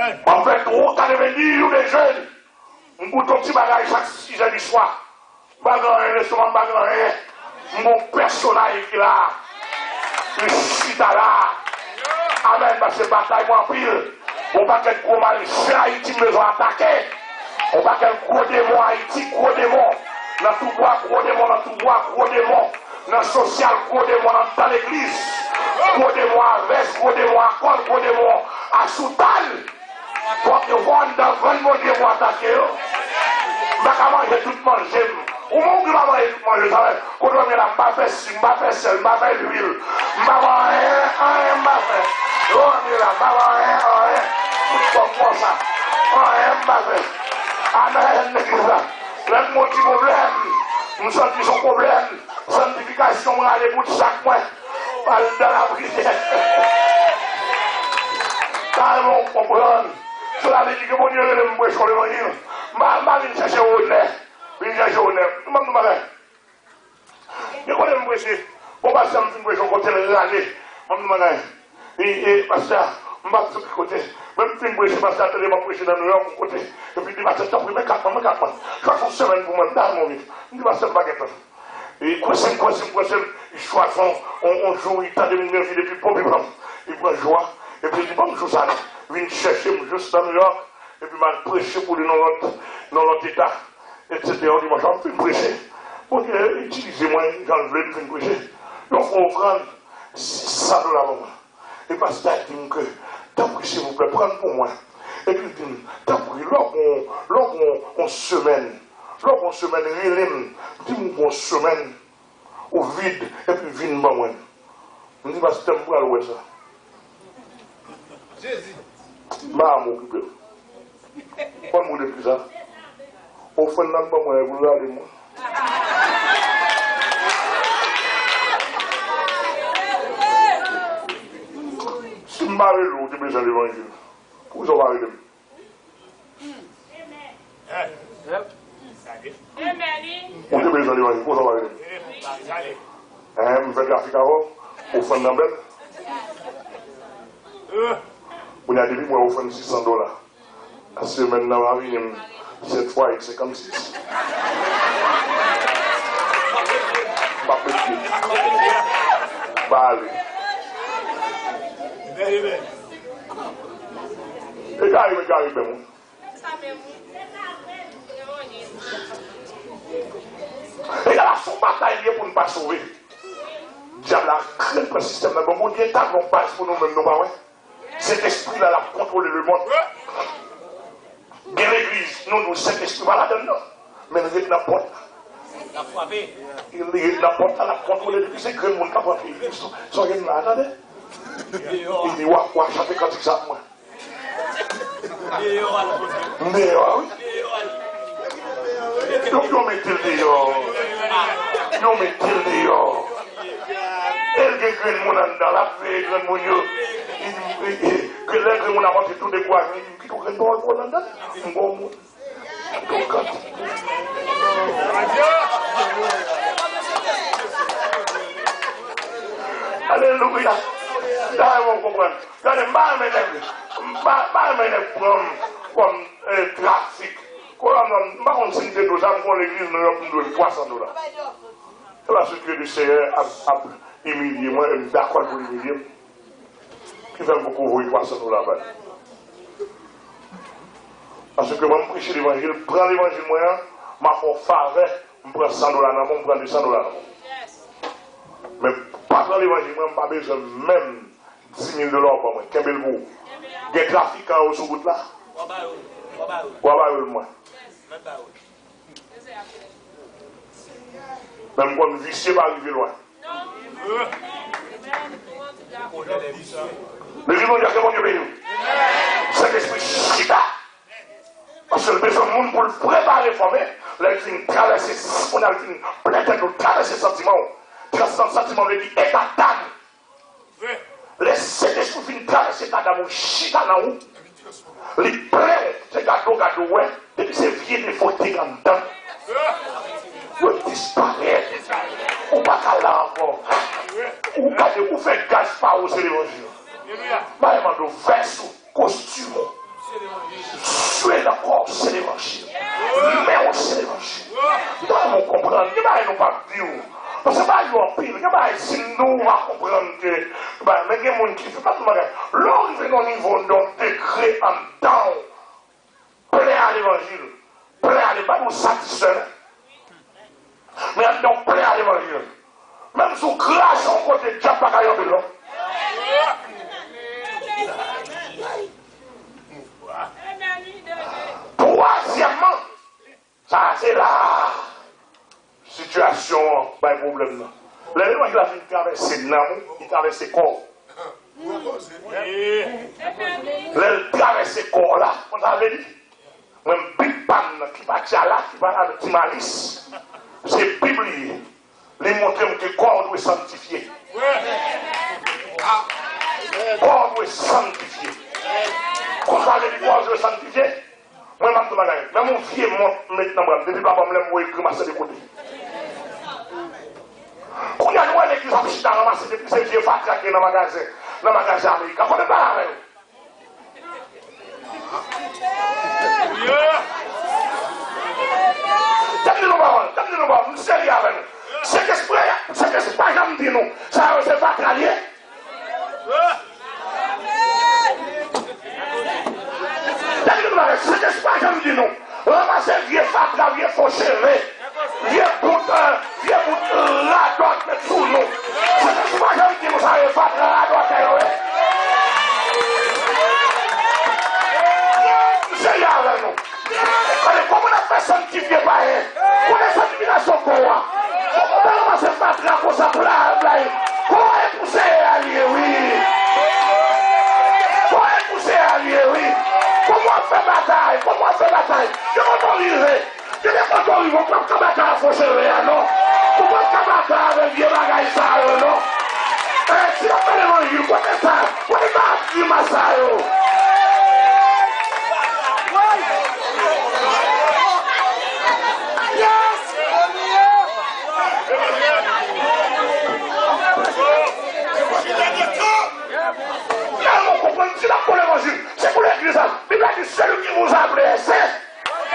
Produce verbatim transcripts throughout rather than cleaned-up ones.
M ap fè twa katrevendiz jou de jèn. M goute yon ti bagay chak sizè di swa. M pa gen anyen, lestomak m pa gen anyen. M gon pèsonay ki la. Li chita la. Amèn, paske batay mwen anpil. Yon pakèt gwo malfè Ayiti m bezwen atake. Yon pakèt gwo demon Ayiti, gwo demon. Nan tou bwa, gwo demon, nan tou bwa, gwo demon. Nan sosyal, gwo demon anndan legliz. Gwo demon a vès, gwo demon a kòl, gwo demon a soutàn. Fòk yo fò anndan grann Bondye pou atake yo. M pa ka manje tout manje m. Ou menm ki pa manje tout manje, sa vle, kote w ye la, m pa fè si, m pa fè sèl, m pa fè lwil. M pa fè anyen, anyen m pa fè. Yo, m ye la, m pa fè anyen, anyen. Tout kòm konsa. Anyen m pa fè. Amèn, legliz la. Lè m gon ti pwoblèm, m santi se yon pwoblèm. Santifikasyon m rale bout chak mwen. Pral nan lapriyè. Sa bon, w konprann. Sela vle di ke Bondye rele m preche levanjil. M pa, m pa vin chèche onè. Vin chèche onè. M ap di w bagay. Gen kote m preche. Bon, pastè, m fin preche yon kote l rale. M ap di w bagay. E, e, pastè, m pa t sot kote. Men m fin preche, pastè a tande m ap preche nan Nouyòk yon kote. Epi li di, pastè, tanpri, men kat mwen, men kat mwen. Chak yon semèn pou mwen, m ta renmen w vin. M di, pastè, m pa gen tan. E kwese m, kwese m, kwese m. Li chwazi yon, yon, yon jou, li tande m gen vi depi bon pipan. Li pran jou a. Epi li di, ban m jou sa non. Vin chèche m jis nan Nouyòk. Epi m al preche pou li nan lòt, nan lòt eta, etsetera. Yon dimanch, m fin preche. Bondye itilize mwen jan l vle, m fin preche. Yon fwa ofrann, sis san dola ban mwen. E pastè a di m ke, tanpri, silvouplè, pran l pou mwen. Epi l di m, tanpri, lè w gon, lè w gon yon semèn, lè w gon semèn, rele m, di m w gon semèn, ou vid, epi vin ban mwen. M di, pastè, m pral wè sa. Jezi. M pa janm okipe l. Konn moun epi sa. Ofrann nan ban mwen, pou l rale mwen. Si m pa rele w, ou te bezwen levanjil. Poukisa w pa rele m? Ou te bezwen levanjil, poukisa w pa rele m? Hein, m fè trafik avè w, ofrann nan bèl. Kounye a, depi m wè ofrann sis san dola, semèn nan va vini m sèt fwa ek senkannsis. M ap met pye. M pa ale. E gari, men gari, men moun. E la, se yon batay li ye pou n pa sove. Dyab la kreye pran sistèm nan. Bon, Bondye tabli yon baz pou nou menm, nou pa wè. Sentespri la, l ap kontwole lemonn. Gen legliz, nou, nou, Sentespri pa ladann, non. Men l ret nan pòt la. L ap frape. Li ret nan pòt la, l ap kontwole. Depi se grenn moun k ap rantre legliz, sa w gen la, tande? Li di, w a, w a chante kantik sa pou mwen. M deyò a, wi. Donk, yo mete l deyò. Yo mete l deyò. E l gen grenn moun anndan, l ap veye grenn moun yo. Li, li, li, lè grenn moun ap antre tou dekouraje, li di, m kite w grenn pawòl pou w anndan. M bon moun. Alelouya. Sa e bon konprann. Gade, m pa renmen nèg, m pa, m pa renmen nèg pran m kòm, eh, trafik. Kòm m pa konn si m te dwe sa, m konn legliz Nouyòk, m dwe l twa san dola. Se pa sou ke Senyè ap, ap imilye mwen, e m dakò pou l imilye m. Ki fè m poko voye twa san dola ba li. Paske mwen, m preche levanjil, pran levanjil mwen an, m ap fè w favè, m pran san dola nan men w, m pran de san dola nan men w. Men pa pran levanjil mwen, m pa bezwen menm di mil dola w ban mwen. Kenbe l pou ou. Gen trafikan yo sou wout la. W a ba yo l mwen. Men m konn visye pa rive lwen. Legliz Bondye, ke Bondye beni w. Sentespri chita. Paske l bezwen moun pou l prepare, fòme. Lè l fin travèse, kounye a l fin plen tèt ou, travèse santiman w. Transcend santiman vle di eta dam. Lè Sentespri fin travèse eta dam ou, chita nan ou, li plen w, se gade w gade w wè, depi se vye defo ki te gen anndan w, yo disparèt. Ou pa ka la ankò. Ou gade, ou fè gaz pa ou, se levanjil. M pa mande w vès ou, kostim ou. pil. Gen bagay, si m di w, ou va konprann ke, men gen moun ki fè, pa tout bagay. Lè w rive nan yon nivo, nan yon degre anndan w, plè a levanjil, plè a levanjil, pa nou satisfè, non. Men anndan w plè a levanjil. Menm si w kraze yon kote, dyab pa ka janbe l, non. Twazyèmman, sa se la sitiyasyon an bay pwoblèm nan. Lè levanjil la fin travèse nanm ou, li travèse kò w. Lè l travèse kò w la, konn sa vle di? Mwen, bib pa m nan, ki pa Tchala, ki pa Timalis, se bib li ye. Li montre m ke kò w dwe sanntifye. Kò w dwe sanntifye. Konn sa vle di kò w dwe sanntifye? Mwen, m ap di w bagay. Menm yon vye mont m met nan bra m, depi papa m lè m voye grimas de kote. Kounye a, nou wè legliz ap chita ranmase depi se vye fatra ki nan magazen, nan magazen Amerika. Kote bagay yo? Tande nou pawòl, tande nou pawòl, m serye avè nou. Sentespri, Sentespri pa janm di nou, sa yo se fatra l ye. Tande nou bagay, Sentespri pa janm di nou, ranmase vye fatra, vye fo cheve, vye bout, vye bout radòt met sou nou. Sentespri pa janm di nou sa yo fatra radòt yo ye. Seyè avè nou. Gade kòman n ap fè sanntifye payen. Kote sanntifikasyon kò a? Kòman w fè ranmase fatra konsa pou la blayi? Kò a e pou Seyè a li ye, wi. Kò a e pou Seyè a li ye, wi. Kòman w ap fè batay? Kòman w ap fè batay? Gen kote w rive. Gen de kote w rive, ou p ap ka batay ak fo cheve a, non. Ou p ap ka batay avèk vye bagay sa yo, non. Eh, si n ap fè levanjil, kote sa? Kote sa ap grimas sa yo? Yes! Tèlman konprann, si n ap fè levanjil, se pou legliz la. Bib la di, celui qui vous a appelé est saint.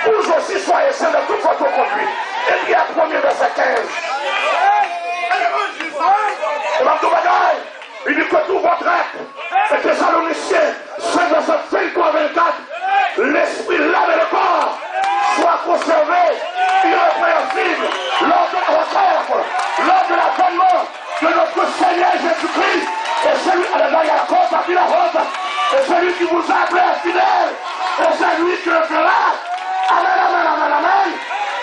Vous aussi soyez saints dans toute votre conduite. Hébreux premier verset quinze. E m ap di w bagay, il dit que tout votre être, un Thessaloniciens cinq verset vingt-trois vingt-quatre, l'esprit, l'âme et le corps soient conservés irrépréhensibles lors de la rencontre, lors de l'avènement de notre Seigneur Jésus-Christ, et celui à la, la, la, la, et celui qui vous a appelé est fidèle, et celui qui le fera. Amen, amen, amen, amen.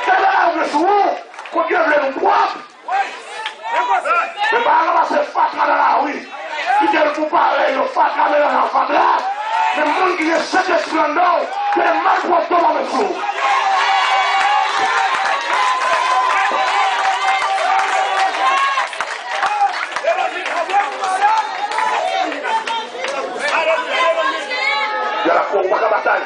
Ke Bondye sou ou, Bondye vle nou pwòp. Men pa ranmase fatra nan lari. Kite l pou parèy yo, fatra melanj ak fatra. Men moun ki gen Sentespri anndan w, ke malpwòpte w pa met sou ou. Yal ap fè w pa ka batay.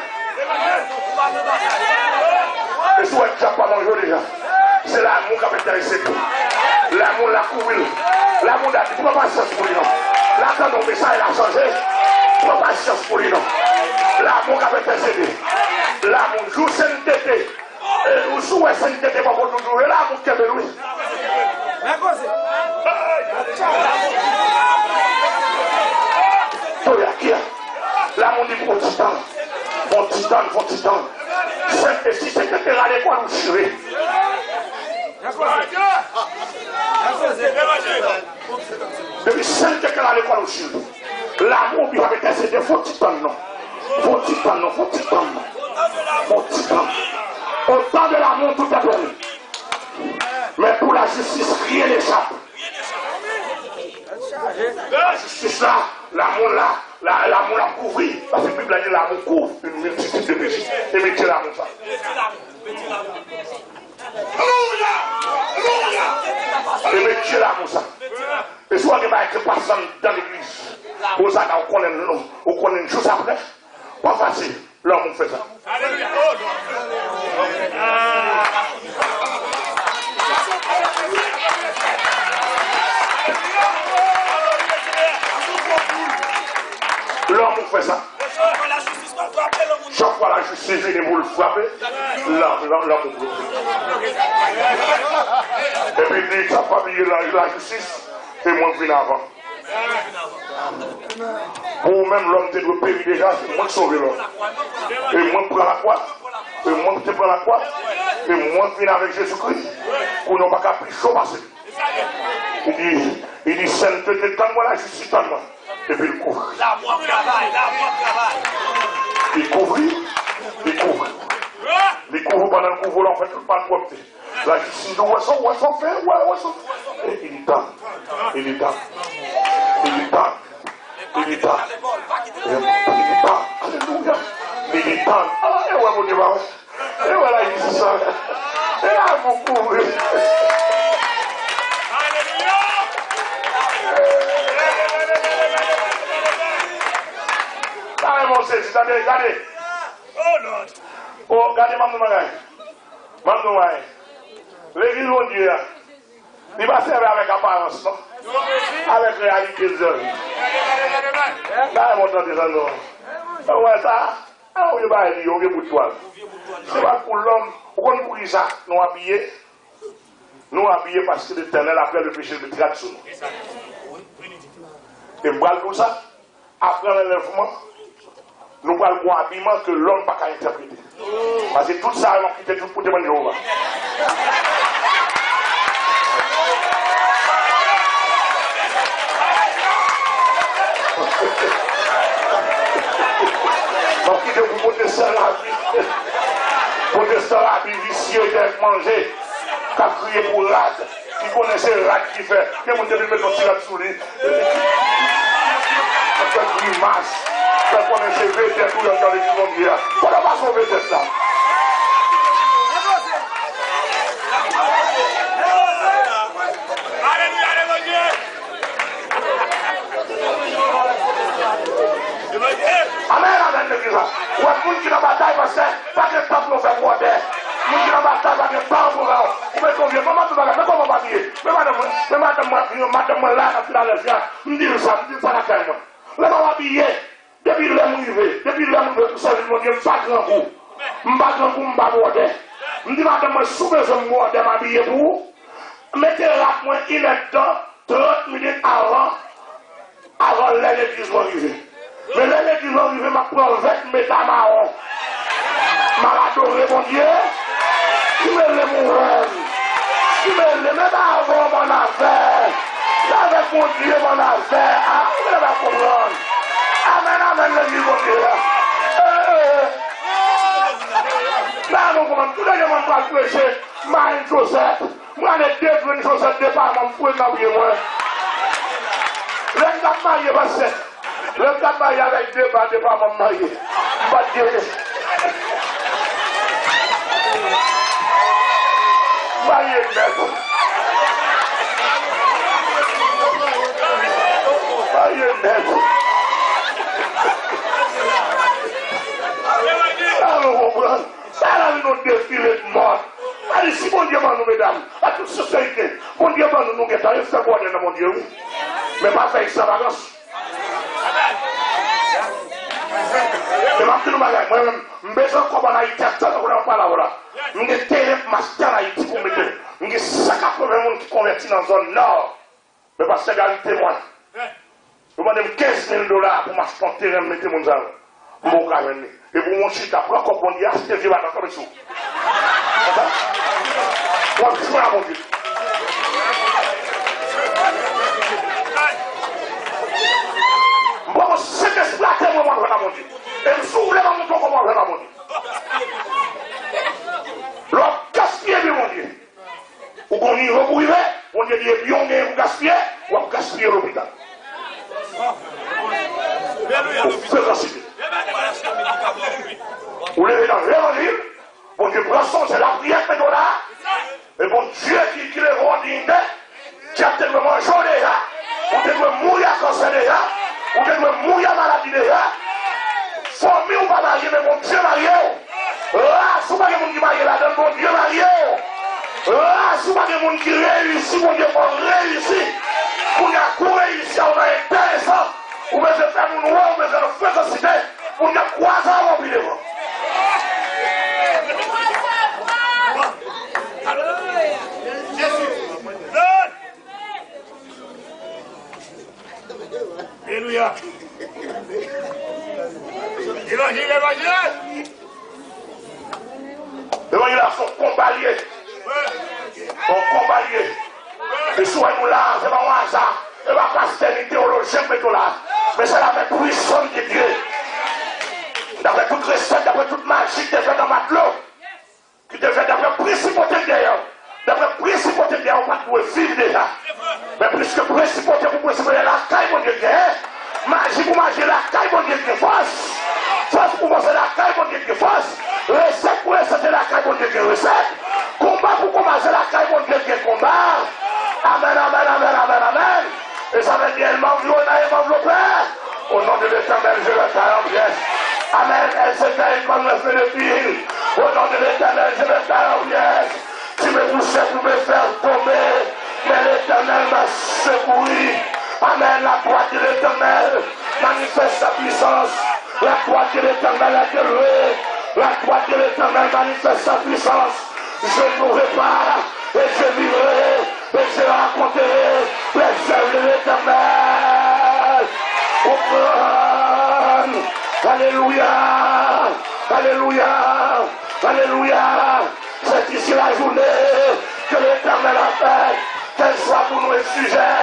E si w wè dyab pa manje w deja, se lanmou k ap entèrese l. Lanmou l la kouvri l. Lanmou l la di, pran pasyans pou li non. L ap tann yon mesaj la chanje. Pran pasyans pou li non. Lanmou k ap entèsede. Lanmou, jou sentete. E ou sou wè sentete poko toujou. E lanmou kenbe l wi. Toyakia. Lanmou li pou ti tan. Fon ti tan, fon ti tan. Sent, e si sentete rale kò l ou chire. Depi sentete rale kò l ou chire. Lanmou oblije ap entèsede, fon ti tan non. Fon ti tan non, fon ti tan non. Fon ti tan. Au temps de l'amour, tout est permis. Mais pour la justice, rien n'échappe. Lajistis la, lanmou la, la, lanmou la kouvri. Paske Bib la di lanmou couvre une multitude de péchés. E metye lanmou sa. Alelouya! Alelouya! E metye lanmou sa. E si w gen bagay ki pase anndan legliz, ou sa ka ou konnen, ou konnen jis apre, w ap fasil. Lanmou fè sa. Lanmou fè sa. Chak fwa lajistis vini pou l frape, l la, l la, l la pou bloke. Epi l di, sa pa bliye la, lajistis, e mwen k vin avan. Pou ou menm, lòm te dwe peri deja, se mwen k sove lòm. E mwen k pran lakwa, e mwen k te pran lakwa, e mwen k vin avèk Jezikri. Kounye a w pa ka pi cho pase li. Li di, li di, sentete, tann mwen, lajistis, tann mwen. Epi l kouvri. Li kouvri, li kouvri. Li kouvri pandan l kouvri w la, w fè tout malpwòpte. Lajistis di w, wè sa, wè sa w fè, wè, wè sa w fè. E li tann, e li tann, e li tann, e li tann. E li tann, alelouya. E li tann. Ah, e wè Bondye pa wè. E wè lajistis sa. E la pou kouvri. Alelouya. Sa e bon sezi, tande, gade. Oh, Lord. Oh, gade, m ap di w bagay. M ap di w bagay. Legliz Bondye a, li pa sèvi avèk aparans, non. Avèk reyalite l sèvi. Gade, m ap tande sa, non. Ou wè sa? A, ou vye bagay li, ou vye bout twal. Se pa pou lòm. Ou konn poukisa nou abiye? Nou abiye paske Letènèl, apre le peche, l met rad sou nou. E m pral di w sa, apre anlèvman, nou pral gon abiman ke lòm pa ka entèprete. Paske tout sa yo, m ap kite tout pou temwen Jewova. M ap kite pou pwotestan labi. Pwotestan labi, visye, dèk manje, k ap kriye pou rad, ki konnen se rad ki fè. Gen moun depi l met yon ti rad sou li, ap fè grimas, fè konnen se vedèt ou ye anndan legliz Bondye a. Fò w pase yon vedèt la. Amèn, amèn, legliz la. Ou wè moun ki nan batay, pastè, pa gen tan pou yo fè bwòdè. Moun ki nan batay, pa gen tan pou yo. Ou mete yon vye manman, tout bagay, men kòman w abiye? Men madanm mwen, men madanm mwen, madanm mwen la, nan Filadèlfya. M di l sa, m di l sa lakay mwen. Lè m ap abiye, depi lè m rive, depi lè m rive pou sèvis Bondye, m pa grangou. M pa grangou, m pa bwòdè. M di madanm mwen, si w bezwen m bwòdè, m abiye pou ou. Mete rad mwen inèdtan, trant minit avan, avan lè legliz mwen rive. Men lè legliz mwen rive, m ap pran vèt, m mete a mawon. M al adore Bondye. Ki mele m ou wè m. Ki mele m, e pa avè w m annafè. Se avèk Bondye m annafè. A, ou genlè pa konprann. Amèn, amèn, legliz Bondye a. E, e, e. La, nou konprann. Tout dènye mwa m pral preche, Mayen Joseph. Mwen ale de grenn chosèt depaman m foure nan pye mwen. Lè m t ap marye, pastè, lè m t ap marye avèk de pa depaman m marye. M pa t genyen. Marye nèt. Marye nèt. Sa nou konprann. Sa la vin yon defile de mòd. Sa di, si Bondye ban nou, medam, an tout senserite, Bondye ban nou, nou gentan, yo fè bwòdè nan Bondye, wi. Men pa fè ekstravalans. E m ap di nou bagay, mwen menm, m bezwen kòb ann Ayiti, aktyèlman, kounye a m ap pale avè w la. M gen teren pou m achte ann Ayiti pou m mete. M gen san katreven moun ki konvèti nan zòn Nò. Men pastè Gary temwen. Yo mande m kenz mil dola pou m achte yon teren, m mete moun sa yo. M poko ka jwenn li. Epi w chita, pran kòb Bondye, achte vye baton, kanpe sou. Konsa? W ap jwe a Bondye. M poko Sentespri a temwen, w ap jwenn a Bondye. E m si w vle, m ap montre w kòman w ap jwenn a Bondye. Lè w ap gaspiye byen Bondye. Ou gon nivo pou rive, Bondye di, epi yon gen pou gaspiye, w ap gaspiye lopital. Ou frekans li. Ou leve nan levanjil, Bondye pran sonje lapriyè k mete w la, e Bondye ki, ki leve w an diyite, dyab te dwe manje w deja, ou te dwe mouri a kansè deja, ou te dwe mouri a maladi deja. Fanmi w pa marye, men Bondye marye w. Ah, si w pa gen moun ki marye ladan l, Bondye marye w. Ah, si w pa gen moun ki reyisi, Bondye fè w reyisi. Kounye a, kou reyisi a ou nan enteresan. Ou bezwen fè moun wè w, ou bezwen nan frekansite. Moun k ap kwaze avè w pi devan. Alelouya. Evanjil, evanjil. Levanjil la se yon konba l ye. Se yon konba l ye. E si w wè nou la, se pa yon aza. E pa pastè ni teyolojyen k mete w la. Men se la men pwisant de Dye. Daprè tout resèt, daprè tout maji ki te fèt nan matlo, ki te fèt daprè prensipalite k dèyè w. Daprè prensipalite k dèyè w, ou pa t dwe viv deja. Men pliske prensipalite pou prensipalite lakay Bondye gen, maji pou maji lakay Bondye gen fòs. Fòs pou fòs lakay Bondye gen fòs. Resèt pou resèt lakay Bondye gen resèt. Konba pou konba se lakay Bondye gen konba. Amèn, amèn, amèn, amèn, amèn. E sa vle di, èl m anviwonnen, èl m anvlope. Au nom de l'Éternel, je vais faire un piège. Amen. Elle se fait une bonne feu de pile. Au nom de l'Éternel, je vais faire un piège. Tu me poussais pour me faire tomber, mais l'Éternel m'a secouru. Amen. La droite de l'Éternel manifeste sa puissance. La droite de l'Éternel est élevée. La droite de l'Éternel manifeste sa puissance. Je mourrai pas et je vivrai et je raconterai les œuvres de l'Éternel. Comprendre. Alléluia. Alléluia. Alléluia. C'est ici la journée que l'Éternel a faite, qu'elle soit pour nous un sujet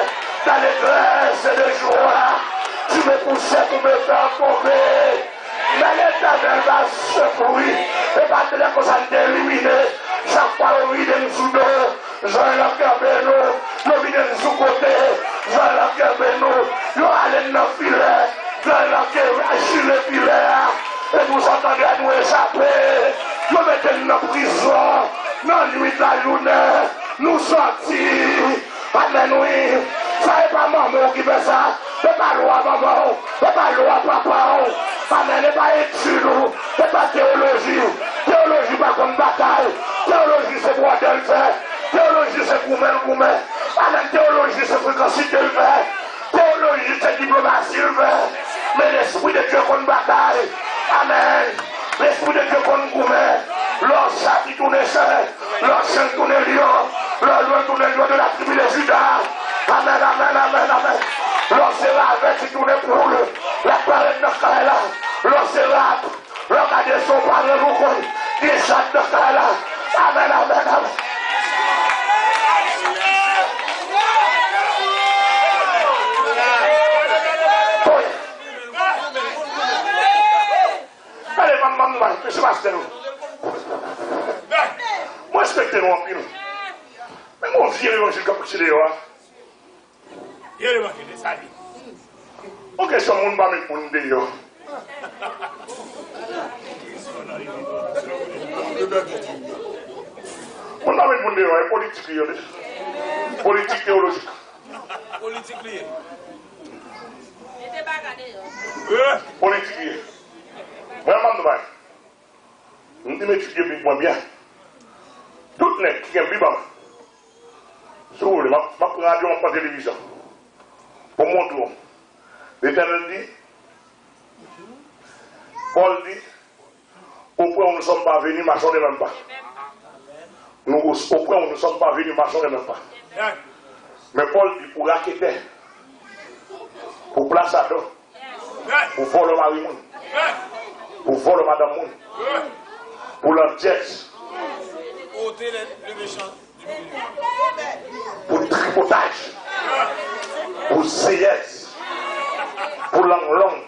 d'allégresse et de joie. Tu me poussais pour me faire tomber, mais l'Éternel m'a secouru. E pa t lè konsa n te elimine chak fwa yo vide n sou do. Jan yo kenbe nou, yo vide n sou kote. Jan yo kenbe nou, yo ale n nan filè. Jan yo kenbe, chire filè a. E nou sot anlè, nou echape. Yo mete n nan prizon. Nan nwit lajounen, nou sòti. Amèn, wi. Sa e pa manman w ki fè sa. E pa lwa manman w. E pa lwa papa w. Amèn. E pa etid ou. E pa teyoloji. Teyoloji pa konn batay. Teyoloji se bwòdè l fè. Teyoloji se goumen l goumen. Amèn. Teyoloji se frekansite l fè. Teyoloji se diplomasi l fè. Men Lespri de Dye konn batay. Amèn. Lespri de Dye konn goumen. Lè w chat li tounen chen. Lè w chen tounen lyon. Lè w lyon tounen lyon de la tribi de Jida. Amèn, amèn, amèn, amèn. Lè w se ravèt li tounen poul. L ap parèt nan kay la. Lè w se rat. Lè w gade son paran nou konn gen chat nan kay la. Amèn, amèn, amèn. Oy. Gade, m ap, m ap, m ap, mesye pastè nou. Mwen respekte nou anpil. Men gon vye levanjil k ap preche deyò a. Vye levanjil, e sa li. Yon kesyon, moun pa met moun deyò. Moun pa met moun deyò, e politik li ye. Politik teyolojik. Politik li ye. Mete baga deyò. Politik li ye. Mwen, m ap di w bagay. M di m etidye Bib mwen byen. Tout nèg ki gen Bib an men, si w vle, m ap, m ap pran radyo, m ap pran televizyon pou m montre w. Letènèl di, Pòl di, auprès où nous sommes parvenus, marchons de même pas. Nou, auprès où nous sommes parvenus, marchons de même pas. Men Pòl di pou raketè, pou plasadò, pou vòlò mari moun, pou vòlò madanm moun, pou landjèz, pou tripotaj, pou zeyèz, pou lang long,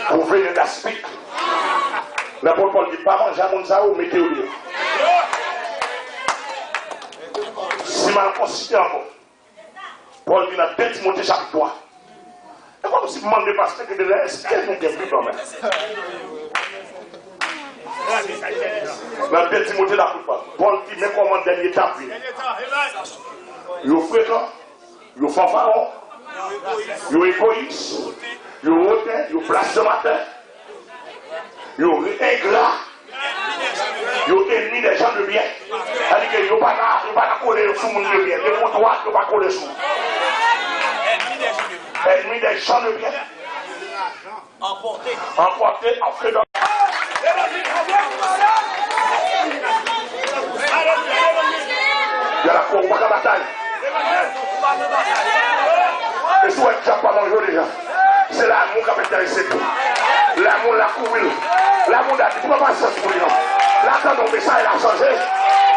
pou venen daspik. Nenpòt Pòl di pa manje a moun sa yo, mete yo deyò. Si m al konsite ankò, Pòl di nan de Timote chapit twa. E kòmsi m mande pastè ki te la, èske nou gen Bib an men? Nan de Timote lapot Pòl, Pòl di men kòman dènye etap vini. Yo frekan, yo fanfaron, yo egoyis, yo oten, yo blasfematè. Yo engra. Yo enmi dè jan de byen. Sètadi ke yo pa ka, yo pa ka kole sou moun de byen. Depi w dwat, yo pa kole sou ou. Enmi dè jan de byen. Anpòte, antre nan. Yè la, ou pa ka batay. E si w wè dyab pa manje w deja. Se lanmou k ap entèrese l. Lanmou la kouvri l. Lanmou la di, pran pasyans pou li non. La tann yon mesaj la chanje.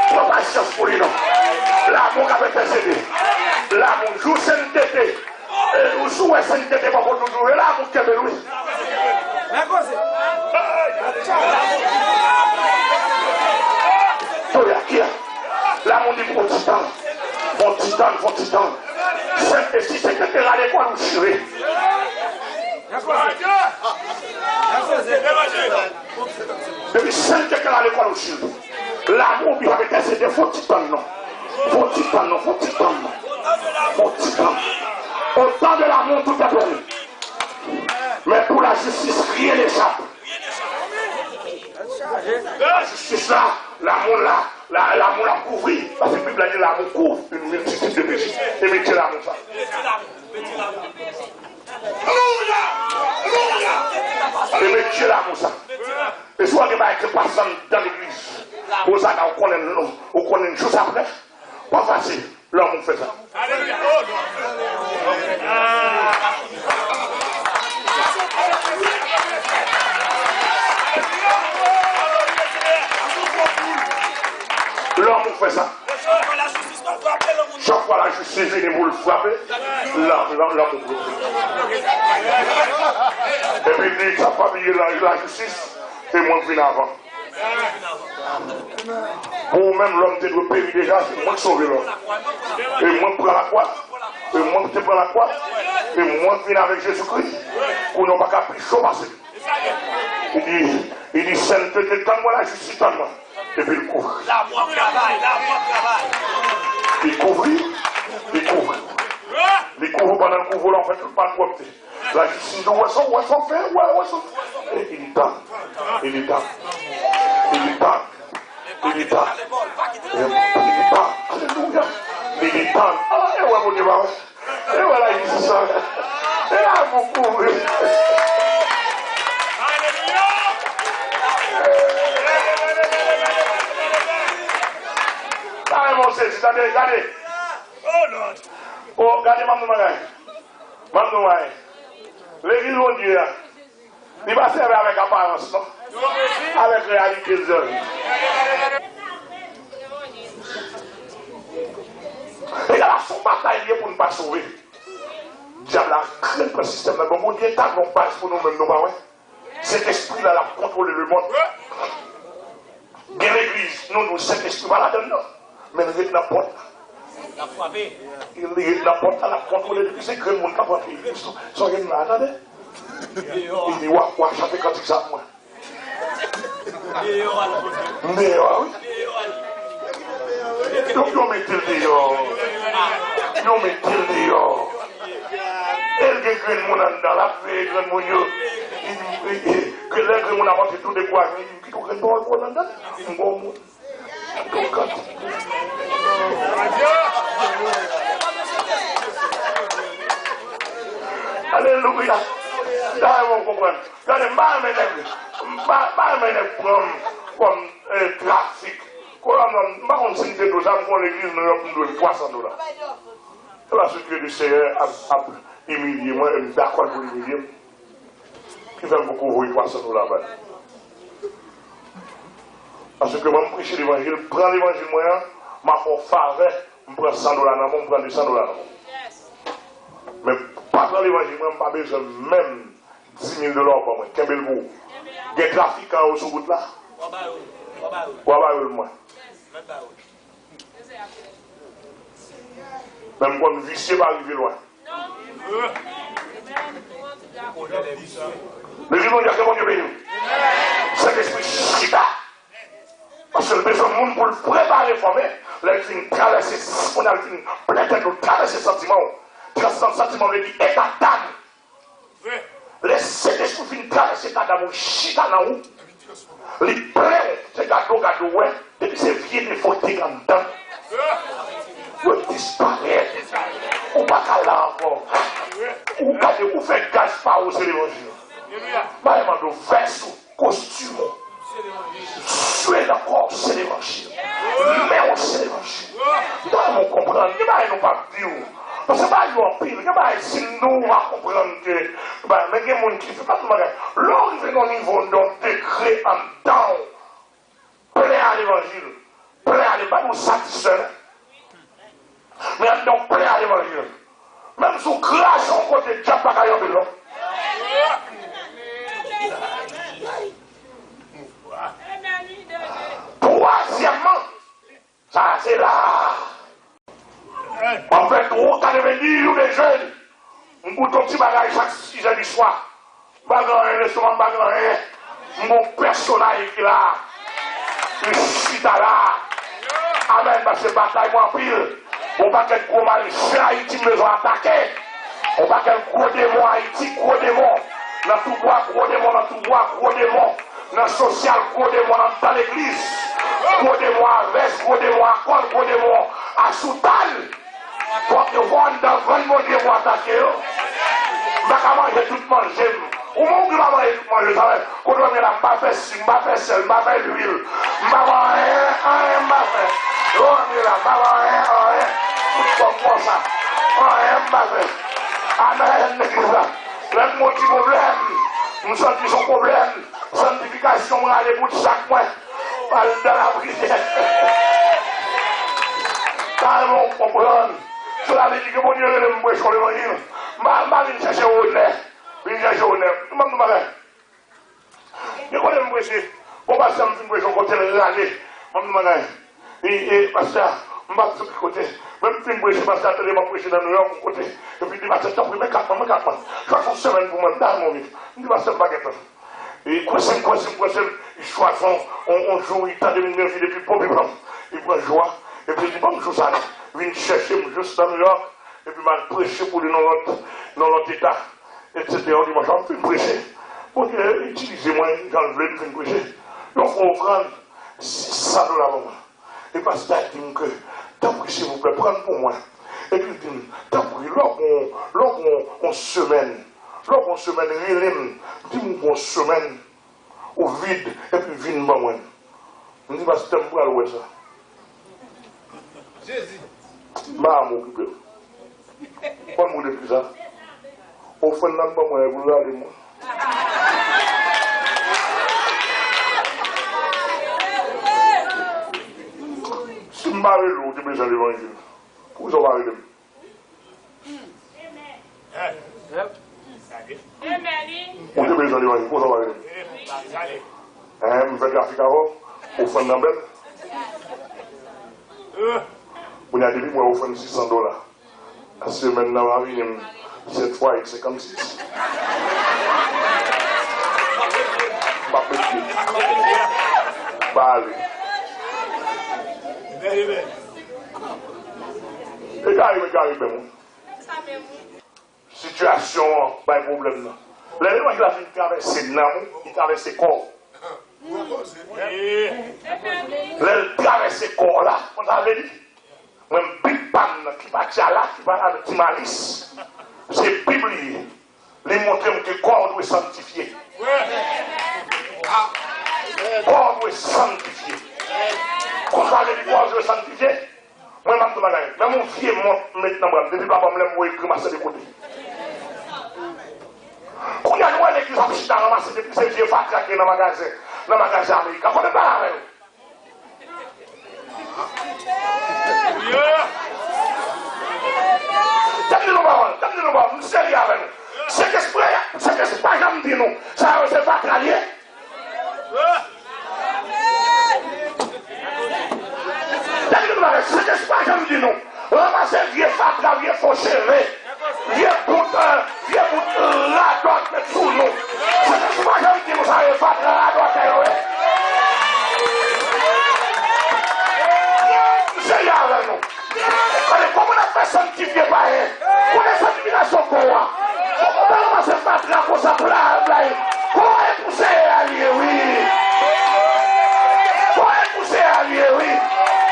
Pran pasyans pou li non. Lanmou k ap entèsede. Lanmou jou sentete. E ou si w wè sentete poko toujou. E lanmou kenbe l wi. Toya, kia? Lanmou di fon ti tan. Fon ti tan, fon ti tan. Sent, e si sentete rale kò l ou chire. Depi sentete rale kò l ou chire. Lanmou bi ap entèsede fon ti tan non. Fon ti tan non, fon ti tan non. Fon ti tan. Au temps de l'amour, tout est permis. Mais pour la justice, rien n'échappe. Lajistis la, lanmou la, la, lanmou la kouvri. Paske Bib la di l'amour couvre une multitude de péchés. E metye lanmou sa. E metye lanmou sa. E si w gen bagay ki pase anndan legliz, pou sa ka ou konnen, ou konnen jis apre, pa fasil. Lanmou k fè sa. Lanmou k fè sa. Chak fwa lajistis vini pou l frape, lanmou bloke. Epi li di, sa pa bliye lajistis, e mwen k vin avan. Pou ou menm, lòm te dwe peri deja, se mwen k sove lòm. E mwen k pran lakwa. E mwen k te pran lakwa. E mwen k vin avèk Jezikri. Kounye a w pa ka pi cho pase li. Li di, li di, sentete tann mwen, lajistis tann mwen. Epi l kouvri. Li kouvri. Li kouvri. Li kouvri pandan l kouvri w la, w fè tout malpwòpte. Lajistis di w wè sa, w wè sa w fè, w wè, w wè sa w fè. E il est temps. Il est temps. Il est temps. Il est temps. Il est temps. Alelouya. Il est temps. Ah, e wè Bondye pa wè. E wè lajistis sa. E a bon kouvri. Alelouya. Sa e bon sezi, tande, gade. Oh Lord. Oh, gade m ap di w bagay. M ap di w bagay. Legliz Bondye a, li pa sèvi avèk aparans non. Avèk reyalite l sèvi. E la se yon batay li ye pou n pa sove. Dyab la antre l pran sistèm nan. Bon, Bondye tabli yon baz pou nou menm, nou pa wè. Sentespri la, l ap kontwole lemonn. Gen legliz, nou, nou, Sentespri pa ladann non. Men l ret nan pòt la. L ap frape. Li ret nan pòt la, l ap kontwole. Depi se grenn moun k ap rantre legliz, sonje m la, tande. Li di, w a, w a chante kantik sa pou mwen. M deyò a wi. Donk, yo mete l deyò. Yo mete l deyò. E l gen grenn moun anndan, l ap veye grenn moun yo. Li di, e, e, ke lè grenn moun ap antre tou dekouraje, li di, "Kite yon grenn pawòl pou w anndan. M gon moun." Kite yon kantik. Alelouya. Sa e bon konprann. Gade, m pa renmen nèg, m pa, pa renmen nèg pran m kòm, eh, trafik. Kòm m, m pa konn si m te dwe sa, m gon legliz Nouyòk, m dwe l twa san dola. Se paske Senyè ap, ap imilye mwen, e m dakò pou l imilye m. Ki fè m poko voye twa san dola ba l. Paske mwen, m preche levanjil, pran levanjil mwen an, m ap fè w favè, m pran san dola nan men w, m pran de san dola nan men w. Men pa pran levanjil mwen, m pa bezwen menm. Dis mil dola w ban mwen, kenbe l pou ou. Gen trafikan yo sou wout la. W a ba yo l. W a ba yo l mwen. Men m konn visye pa rive lwen. Legliz Bondye, ke Bondye beni w. Sentespri chita. Paske l bezwen moun pou l prepare, fòme. Lè l fin travèse, kounye a l fin plen tèt ou, travèse santiman w. Transèdan santiman vle di eta dam. Lè Sentespri fin travèse eta dam ou, chita nan ou, li plen w, se gade w gade w wè, depi se vye defo ki te gen anndan, yo disparèt. Ou pa ka la ankò. Ou gade, ou fè gaz pa ou, se levanjil. M pa mande w vès ou, kostim ou. Zye nan kò w se levanjil. Men w se levanjil. M ta renmen w konprann. Gen bagay nou p ap di w. Paske bagay yo anpil. Gen bagay si m di w, ou va konprann ke, men gen moun ki fè pa tout bagay. Lè w rive nan yon nivo, nan yon degre anndan w, plen a levanjil. Plen a levanjil, pa di w satisfè, non. Men anndan w plen a levanjil. Menm si w kraze yon kote, dyab pa ka anpil, non. Twazyèmman, sa se la. M ap fè twa katrevenndis jou de jèn. M goute yon ti bagay chak sizè di swa. M pa gen anyen, lestomak m pa gen anyen. M gon pèsonay ki la. Li chita la. Amèn, paske batay mwen anpil. Yon pakèt gwo malfè Ayiti m bezwen atake. Yon pakèt gwo demon Ayiti, gwo demon. Nan Toubwa, gwo demon, nan Toubwa, gwo demon. Nan sosyal, gwo demon anndan legliz. Gwo demon a vès, gwo demon a kòl, gwo demon a soutàn. Fòk yo pran anndan grann Bondye pou atake yo. M pa ka manje tout manje m. Ou menm ki pa manje tout manje, sa vle, kote w ye la, m pa fè si, m pa fè sèl, m pa fè lwil. M pa fè anyen, anyen m pa fè. Yo, w ye la, m pa fè anyen, anyen. Tout kòm konsa. Anyen m pa fè. Amèn, legliz la. Lè m gon ti pwoblèm, m santi se yon pwoblèm. Santifikasyon, mwen ale bout chak mwen. Al nan lapriyè. Sa renmen w konprann. Sela vle di ke Bondye rele m preche levanjil. M pa, m pa vin chèche onè. Vin chèche onè. Ban m yon bagay. Gen kote m preche. Bon, pastè, m fin preche yon kote, l rale. Ban m yon bagay. E, e, pastè, m pa t sou ki kote. Men m fin preche, pastè a tande m ap preche nan Nouyòk, yon kote. Epi li di, pastè, tanpri, men kat mwen, men kat mwen. Fè yon semèn pou mwen, m ta renmen w vin. M di, pastè, m pa gen tan. E kwense m, kwense m, kwense m. Li chwazi yon, yon, yon jou, li tande m gen vide epi pope pran m. Li pran jou a. Epi li di, ban m jou sa non. Vin chèche m jis nan Nouyòk. Epi m al preche pou li nan lòt, nan lòt eta. Etsetera. Yon dimanch, m fin preche. Bondye itilize mwen jan l vle, m fin preche. Yon fwa ofrann, sis san dola ban mwen. E pastè a di m ke, tanpri, silvouplè, pran l pou mwen. Epi l di m, tanpri, lè w gon, lè w gon yon semèn, lè w gon yon semèn, rele m, di m w gon yon semèn ou vid, epi vin ban mwen. M di, pastè, m pral wè sa. M pa janm okipe l. Konn m rele ki sa? Ofrann nan ban mwen pou l rale mwen. Si m pa rele w, ou te bezwen levanjil. Poukisa w pa rele m? Ou te bezwen levanjil, poukisa w pa rele m? Hein, m fè trafik avè w? Ofrann nan bèl? Kounye a depi m wè ofrann sis san dola. Semèn nan va vini m sèt fwa ek senkannsis. M ap met pye. M pa ale. E gari, men gari, men moun. Sitiyasyon an bay pwoblèm nan. Lè levanjil la fin travèse nanm ou, li travèse kò w. Lè l travèse kò w la, konn sa vle di? Mwen, m Big Pam nan, ki pa Djala, ki pa Ti Malis. Se Bib li ye. Li montre m ke kò w dwe sanntifye. Kò w dwe sanntifye. Konn sa vle di kò w dwe sanntifye? Mwen, m ap di w bagay. Menm yon vye mont m met nan bra m, depi papa m lè m voye grimas de kote. Kounye a, nou wè legliz ap chita ranmase depi se vye fatra ki nan magazen, nan magazen Amerika. Kote m pale avè nou? Tande nou pawòl, tande nou pawòl, m serye avè nou. Sentespri, Sentespri pa janm di nou, sa yo se fatra l ye. Tande nou pawòl, Sentespri pa janm di nou, ranmase vye fatra, vye fo cheve. Vye bout, vye bout radòt met sou nou. Se pa janm di nou sa yo fatra radòt yo ye. Seyè avè nou. Gade kòman n ap fè sanntifye payen. Kote sanntifikasyon kò a? Kòman w fè ranmase fatra konsa blay blay? Kò a e pou Seyè a li ye, wi. Kò a e pou Seyè a li ye, wi.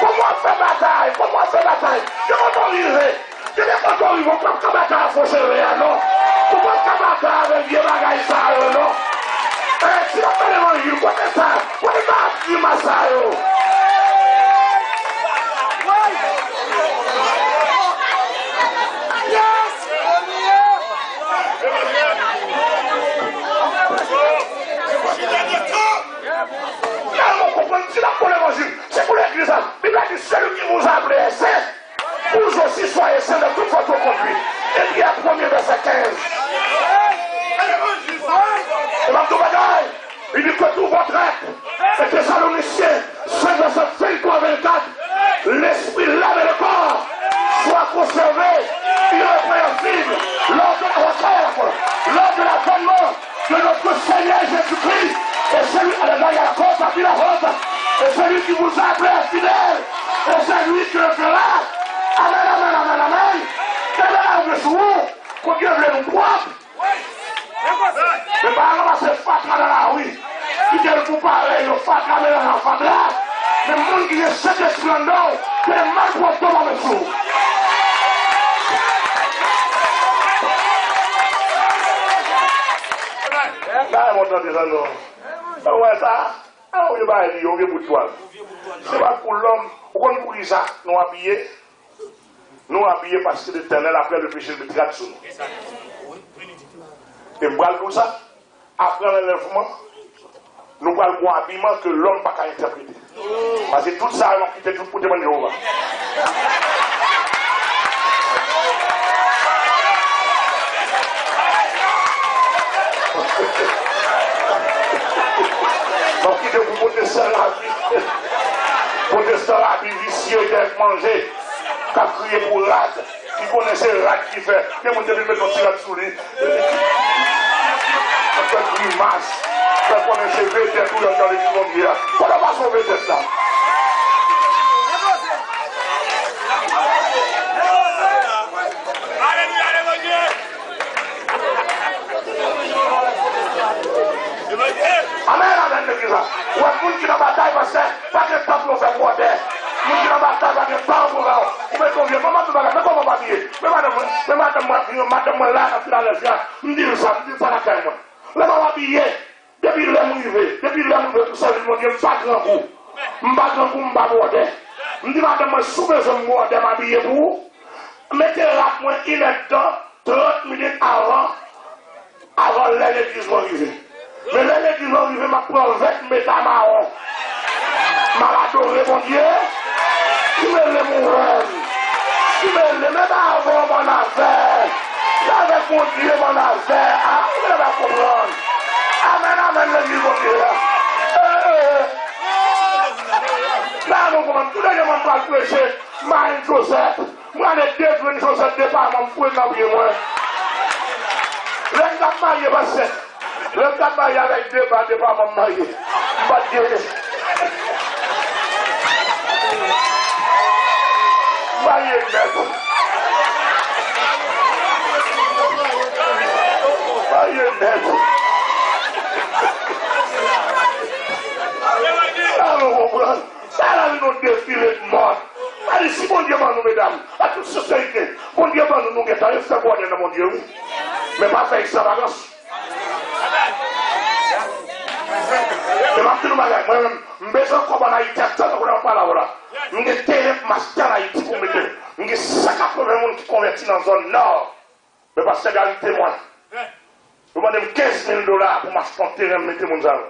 Kòman w ap fè batay? Kòman w ap fè batay? Yo kontan rive. Depi kote w rive, w p ap ka bat ak fo cheve a, non. Ou p ap ka batay avèk vye bagay sa yo, non. Eh, si w ap fè levanjil, kote sa? Kote sa ap grimas sa yo? Finalman, w konprann, si n ap pran levanjil, se pou legliz la. Bib la di, celui qui vous a appelé est saint. Vous aussi soyez saints dans toute votre conduite. Pierre premier, verset quinze. E m ap di w bagay, li di que tout votre être, e Tesalonisiyen senk, vèsè vennntwa, vennkat, l'esprit, l'âme et le corps soient conservés irrépréhensibles lors de la requête, lors de l'avènement de notre Seigneur Jésus-Christ, et celui, alléluia, la honte, la honte, et celui qui vous a appelé est fidèle, et celui que le Père, amen, amen, amen, amen, ke Bondye sou ou, Bondye vle nou pwòp. Men pa al ranmase fatra nan lari, kite l pou parèy yo, fatra melanj ak fatra, men moun ki gen Sentespri anndan w, ke malpwòpte w pa met sou ou. Bagay mwen tande sa non. Ou wè sa? A, ou vye bagay li, ou vye bout twal. Se pa pou lòm, ou konn poukisa nou abiye? Nou abiye paske Letènèl, après le péché, l met rad sou nou. E m pral di w sa, apre anlèvman, nou pral gon abiman ke lòm pa ka entèprete. Paske tout sa yo, n ap kite tout pou demann Jewova. N ap kite pou pwotestan rabi. Pwotestan rabi, visye, dèyè manje, k ap kriye pou rad, ki konnen se rad ki fè. Gen moun depi l met yon ti rad sou li, fè grimas, fè konnen se vedèt ou ye nan legliz Bondye a. Kote w pase w vedèt la? Amèn, amèn, legliz la. Ou wè, moun ki nan batay, pastè, pa gen tan pou yo fè bwòdè. Moun ki nan batay, pa gen tan pou yo. Ou mete yon vye, manman, tout bagay, men kòman w abiye? Men madanm mwen, men madanm mwen, madanm mwen la, nan Filadèlfya, m di l sa, m di l sa lakay mwen. Lè m ap abiye, depi lè m rive, depi lè m rive pou sèvis Bondye, m pa grangou. M pa grangou, m pa bwòdè. M di madanm mwen, si w bezwen m bwòdè, m abiye pou ou. Mete rad mwen inèdtan, trant minit avan, avan lè legliz mwen rive. Men lè legliz mwen rive, m ap pran vès, m met a mawon. M al adore Bondye. Si m rele m, ou wè m. Si m rele m, e pa avè w m annafè. Se avèk Bondye m annafè. A, ou genlè pa konprann. Amèn, amèn, legliz Bondye a. E, e, e. La, nou konprann. Tou dènyèman, m pral preche. Marenn Joseph, mwen ale de grenn Joseph depaman m pran nan pye mwen. Lè m t ap marye, pastè, lè m t ap marye avèk de ba depaman m marye, m pa t genyen. Marye nèt. Marye nèt. Sa nou konprann? Sa la vin yon defile de mòd. Sa di, si Bondye ban nou, medam, an tout senserite, Bondye ban nou, nou gentan fè bwòdè nan Bondye, wi. Men pa fè ekstravagans. Men m ap di nou bagay, mwen menm, m bezwen kòb ann Ayiti, ak tan tankou lè m ap pale avè w la. M gen teren pou m achte ann Ayiti pou m mete. M gen san katreven moun ki konvèti nan zòn Nò. Men pastè Gary temwen. Yo mande m kenz mil dola pou m achte yon teren, m mete moun sa yo.